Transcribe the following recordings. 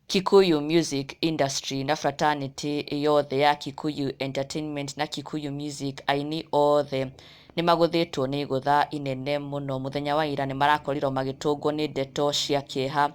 Kikuyu music industry na fraternity yothe ya Kikuyu entertainment na Kikuyu music, aini othe nĩ magũthĩtwo nĩ igũtha inene mũno. Mũthenya wa ira nĩ marakorirwo magĩtũngwo nĩ ndeto cia kĩeha,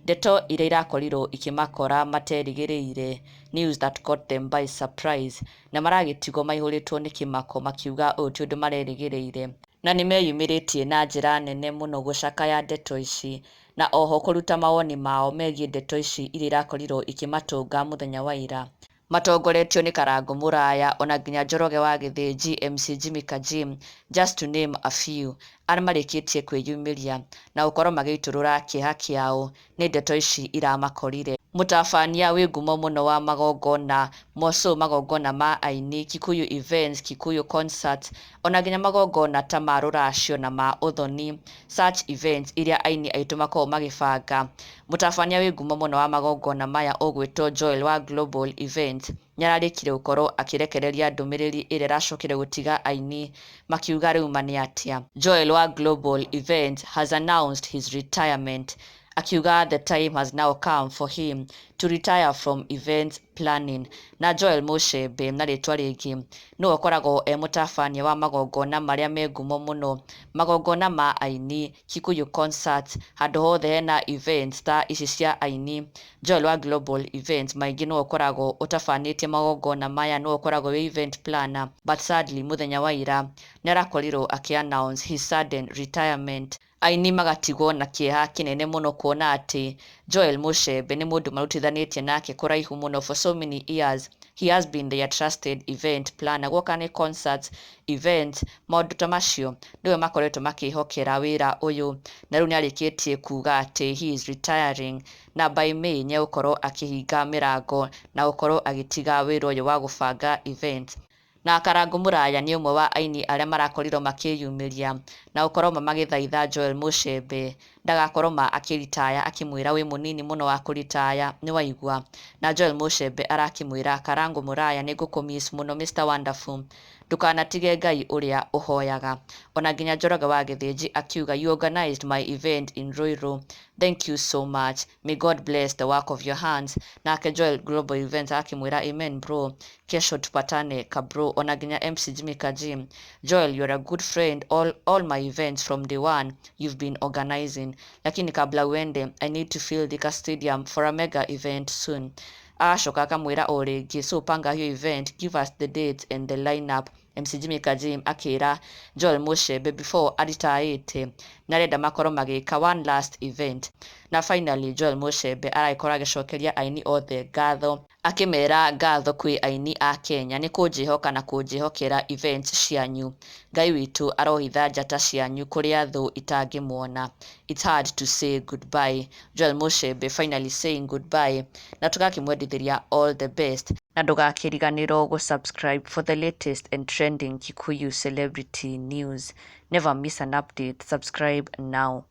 ndeto iria irakorirwo ikĩmakora materĩgĩrĩire, news that caught them by surprise, na maragĩtigwo maihũrĩtwo nĩ kĩmako makiuga ũyũ ti ũndũ marerĩgĩrĩire. Na nĩ meyumĩrĩtie na njĩra nene mũno gũcakaya ndeto ici na oho kũruta mawoni mao megiĩ ndeto ici iria irakorirwo ikĩmatũnga mũthenya wa ira. Matongoretio nĩ Karangũ Mũraya ona nginya Njoroge wa Gĩthĩnji, MC Jimmy Kajim, just to name a few, arĩa marĩkĩtie kwĩyumĩria na gũkorwo magĩitũrũra kĩeha kĩao nĩ ndeto ici iramakorire. Mũtabania wĩ ngumo mũno wa magongona moco, magongona ma aini, Kikuyu events, Kikuyu concerts, ona nginya magongona ta ma rũracio na ma ũthoni, such events iria aini aitũ makoragwo magĩbanga. Mũtabania wĩ ngumo mũno wa magongona maya ũgwĩtwo Joel wa Global Events nĩararĩkire gũkorwo akĩrekereria ndũmĩrĩri ĩrĩa ĩracokire gũtiga aini makiuga rĩu ma nĩ atĩa. Joel wa Global Events has announced his retirement, akiuga the time has now come for him to retire from event planning. Na Joel Muchembe na rĩtwa rĩngĩ nĩwe ũkoragwo e mũtabania wa magongona marĩa me ngumo mũno, magongona ma aini, Kikuyu concerts, handũ hothe hena events ta ici cia aini, Joel wa Global Events maingĩ nĩwe ũkoragwo ũtabanĩtie magongona maya, nĩwe ũkoragwo wĩ event planner. But sadly mũthenya wa ira nĩarakorirwo akĩ announce his sudden retirement. Aini magatigwo na kĩeha kĩnene mũno kuona atĩ Joel Muchembe nĩ mũndũ marutithanĩtie nake kũraihu mũno. For so many years he has been their trusted event planner. Guoka nĩ concerts, events, maũndũ ta macio, nĩwe makoretwo makĩhokera wĩra ũyũ, na rĩu nĩarĩkĩtie kuga atĩ he is retiring na by May nĩegũkorwo akĩhinga mĩrango na gũkorwo agĩtiga wĩra ũyũ wa gũbanga events. Na Karangũ Mũraya nĩ ũmwe wa aini arĩa marakorirwo makĩyumĩria na gũkorwo magĩthaitha Joel Muchembe ndagakorwo ma akĩritaya, akĩmwĩra wĩ mũnini mũno wa kũritaya, nĩ waigua. Na Joel Muchembe arakĩmwĩra, "Karangũ Mũraya, nĩ ngũkũ-miss mũno, Mr Wonderful, ndũkanatige Ngai ũrĩa ũhoyaga." Ona nginya Njoroge wa Gĩthĩnji akiuga, "You organized my event in Ruiru, thank you so much, may God bless the work of your hands." Nake Joel Global Events akĩmwĩra, "Amen bro, kesho tupatane kabro." Ona nginya MC Jimmy Kajim, "Joel, you're a good friend, all my events from day one you've been organizing, lakini kabla uende I need to fill Thika Stadium for a mega event soon." Agacoka akamwĩra o rĩngĩ, "So panga hiyo event, give us the date and the lineup." MC Jimmy Kajim akĩra Joel Muchembe before aritaĩte nĩarenda makorwo magĩka one last event. Na finally Joel Muchembe aragĩkorwo agĩcokeria aini othe ngatho, akĩmera, "Ngatho kwĩ aini a Kenya nĩ kũnjĩhoka na kũnjĩhokera events cianyu. Ngai witũ arohitha njata cianyu kũrĩa thũ itangĩmuona. It's hard to say goodbye." Joel Muchembe finally saying goodbye, na tũgakĩmwendithĩria all the best, na ndũgakĩriganĩrwo gũ-subscribe for the latest and trending Kikuyu celebrity news. Never miss an update. Subscribe now.